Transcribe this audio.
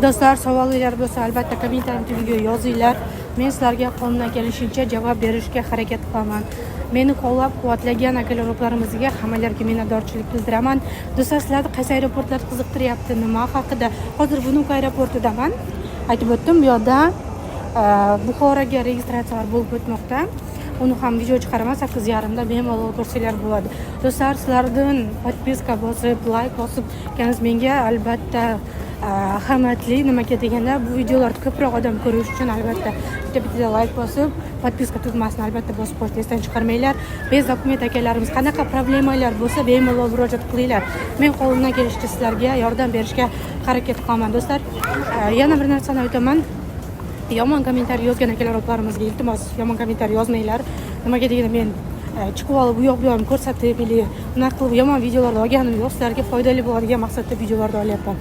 Do'stlar, savolinglar bo'lsa, albatta kommentariy tubiga yozinglar. Men sizlarga qo'limdan kelishicha javob berishga harakat qilaman. Meni qo'llab quvvatlagan akalar, opalarimizga, hammalarga minnatdorchilik bildiraman. Do'stlar, sizlarni qaysi aeroportlar qiziqtiryapti, nima haqida? Hozir Vnukovo aeroportidaman, aytib o'tdim. Bu yoqda Buxoroga registratsiyalar bo'lib o'tmoqda. Uni ham video chiqaraman 8:30da, bemalol ko'rsanglar bo'ladi. Do'stlar, sizlardan подписка bosib, layk bosib ekansiz, menga albatta ahamiyatli. Nimaga deganda, bu videolarni ko'proq odam ko'rishi uchun albatta bitta bittada layk bosib, подписка tugmasini albatta bosib qo'yishni esdan chiqarmanglar. Без документ akalarimiz, qanaqa problemalar bo'lsa, bemalol murojaat qilinglar. Men qo'limdan kelishicha sizlarga yordam berishga harakat qilaman. Do'stlar, yana bir narsani aytaman: yomon kommentariy yozgan akalar, opalarimizga iltimos, yomon kommentariy yozmanglar. Nimaga deganda, men chiqib olib, u yoq bu yoqni ko'rsatib или unaqa qilib yomon videolarni olganim yo'q. Sizlarga foydali bo'ladigan maqsadda videolarni olyapman.